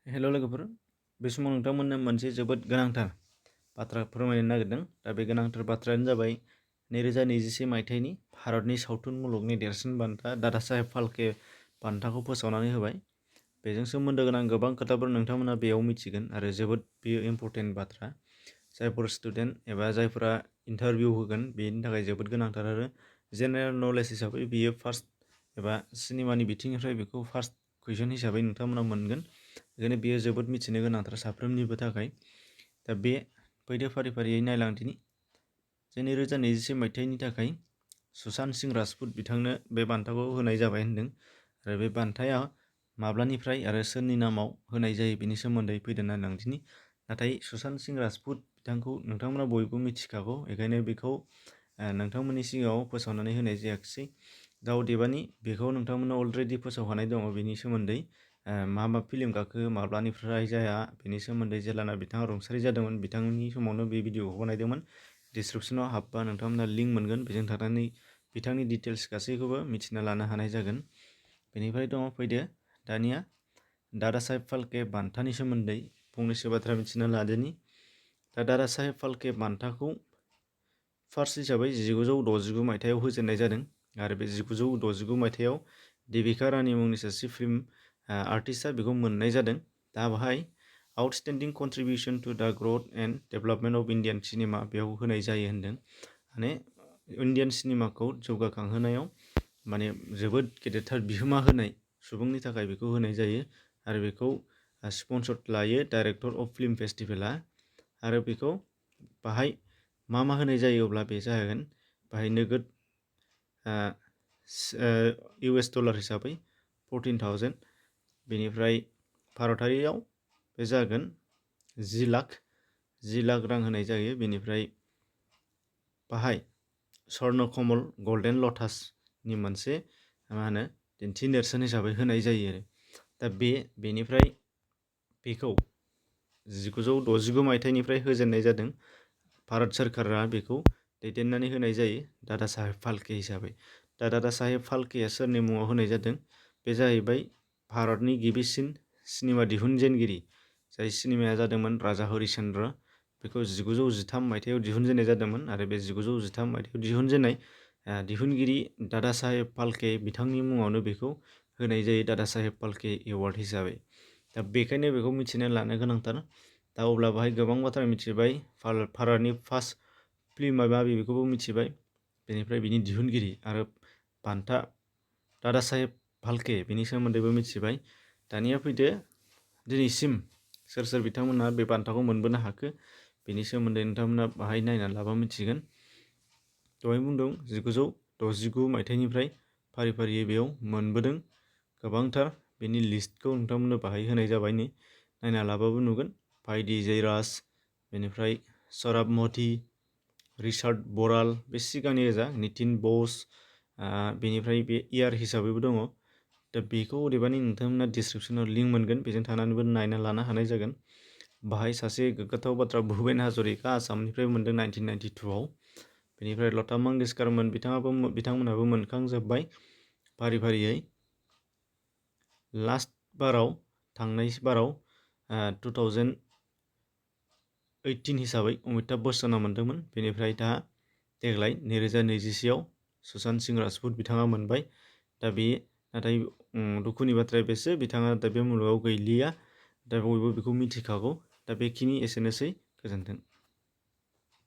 हेल' लोगोफोर, बे समाव नोंथांमोननो मोनसे जोबोद गोनांथार बाथ्रा फोरमायनो नागिरदों। दा बे गोनांथार बाथ्रायानो जाबाय 2021 मायथाइनि भारतनि सावथुन मुलुगनि देरसिन बान्था दादा साहेब फाल्के बान्थाखौ फोसावनानै होबाय। बेजों सोमोन्दो गोनां गोबां खोथाफोर नोंथांमोना बेयाव मिथिगोन आरो जोबोद बेयो इम्परटेन्ट बाथ्रा। जायफोर स्टुडेन्ट एबा जायफोरा इन्टारभिउ होगोन बेनि थाखाय जोबोद गोनांथार आरो जेनेरेल नलेज हिसाबै बियो फार्स्ट एबा सिनेमानि बिथिंनिफ्राय बेखौ फार्स्ट कुइसन हिसाबै नोंथांमोना मोनगोन। बेखायनो बेयो जोबोद मिथिनो गोनांथार साफ्रोमनिबो थाखाय। दा बे फैदो फारि फारियै नायलांदिनि। 2021 मायथाइनि थाखाय सुशांत सिंह राजपुत बिथांनो बे बान्थाखौ होनाय जाबाय होनदों आरो बे बान्थाया माब्लानिफ्राय आरो सोरनि नामाव होनाय जायो बेनि सोमोन्दै फैदो नायलांदिनि। नाथाय सुशांत सिंह राजपुत बिथांखौ नोंथांमोना बयबो मिथिखागौ, बेखायनो बेखौ नोंथांमोननि सिगाङाव फोसावनानै होनाय जायाखिसै। दा अदेबानि बेखौ नोंथांमोना अलरेडि फोसावखानाय दङ। बेनि सोमोन्दै मा फिल्म गाखो माब्लानिफ्राय जाया बेनि सोमोन्दै जेलाना बिथाङा रुंसारि जादोंमोन बिथांनि समावनो बे भिडिअखौ बानायदोंमोन। डिसक्रिपसनाव हाबबा नोंथांमोना लिंक मोनगोन, बेजों थांनानै बिथांनि डिटेल्स गासैखौबो मिथिना लानो हानाय जागोन। बेनिफ्राय दङ फैदो दानिया दादा साहेब फाल्के बान्थानि सोमोन्दै फंनैसो बाथ्रा मिथिना लादोनि। दा दादा साहेब फाल्के बान्थाखौ फार्स्ट हिसाबै 1969 मायथाइयाव होजेननाय जादों आरो बे 1969 मायथाइयाव देबिका रानी मुंनि सासे फिल्म आर्टिस्टआ बेखौ मोननाय जादों। दा बाहाय आउटस्टेन्डिं कन्ट्रिबिउसन टु दा growth and development of Indian cinema बेयाव होनाय जायो होनदों। माने इन्डियान सिनेमाखौ जौगाखांहोनायाव माने जोबोद गेदेरथार बिहोमा होनाय सुबुंनि थाखाय बेखौ होनाय जायो आरो बेखौ स्पन्सर लायो डाइरेक्टर अफ फिल्म फेस्टिभेला। आरो बेखौ बाहाय मा होनाय जायो अब्ला बे जागोन बाहाय नोगोद US डलार हिसाबै 14,000। बेनिफ्राय भारतारियाव बे जागोन 10 लाख रां होनाय जायो। बेनिफ्राय बाहाय स्वर्ण कमल गल्डेन लटासनि मोनसे दिन्थि नेरसोन हिसाबै होनाय जायो आरो। दा बेनिफ्राय बेखौ 1969 मायथाइनिफ्राय होजेननाय जादों। भारत सोरखारा बेखौ दैदेननानै होनाय जायो दादा साहेब फाल्के हिसाबै। दा दादा साहेब फाल्केया सोरनि मुङाव होनाय जादों? बे जाहैबाय भारतनि गिबिसिन सिनेमा दिहुनजेनगिरि, जाय सिनेमाया जादोंमोन राजा हरिचन्द्र। बेखौ 1913 मायथाइयाव दिहुनजेननाय जादोंमोन आरो बे 1913 मायथाइयाव दिहुनजेननाय दिहुनगिरि दादा साहेब फाल्के बिथांनि मुङावनो बेखौ होनाय जायो दादा साहेब फाल्के एवार्ड हिसाबै। दा बेखायनो बेखौ मिथिना लानो गोनांथार। दा अब्ला बाहाय गोबां बाथ्रा मिथिबाय। भारतनि फार्स्ट फिल्मा माबे बेखौबो मिथिबाय। बेनिफ्राय बिनि दिहुनगिरि आरो बान्था दादा साहेब फाल्के बेनि सोमोन्दैबो मिथिबाय। दानिया फैदो दिनैसिम सोर सोर बिथांमोनहा बे बान्थाखौ मोनबोनो हाखो बेनि सोमोन्दै नोंथांमोना बाहाय नायना लाबा मिथिगोन। दहाय बुंदों 1969 मायथाइनिफ्राय फारि फारियै बेयाव मोनबोदों गोबांथार। बेनि लिस्टखौ नोंथांमोननो बाहाय होनाय जाबाय। नै नायना लाबाबो नुगोन। भाइदि जयराज, बेनिफ्राय सराब मथि, रिचार्ड बराल, बे सिगांनि गोजा, नितिन बस, बेनिफ्राय बे इयार हिसाबैबो दङ। दा बेखौ अदेबानि नोंथांमोना डिसक्रिपसनाव लिंक मोनगोन, बेजों थांनानैबो नायना लानो हानाय जागोन। बाहाय सासे गोग्गाथाव बाथ्रा भुपेन हाजरिका आसामनिफ्राय मोनदों 1992आव। बेनिफ्राय लता मंगेशकारमोन, बिथांमोनहाबो मोनखांजोब्बाय फारि फारियै। लास्ट बाराव थांनाय बाराव 2018 हिसाबै अमिताभ बच्चना मोनदोंमोन। बेनिफ्राय दा देग्लाय 2021आव सुशांत सिंह राजपुत बिथाङा मोनबाय। दा बे नाथाय दुखुनि बाथ्राया बेसो, बिथाङा दा बे मुलुगाव गैलिया। दा बयबो बेखौ मिथिखागौ। दा बेखिनि एसेनोसै, गोजोन्थों।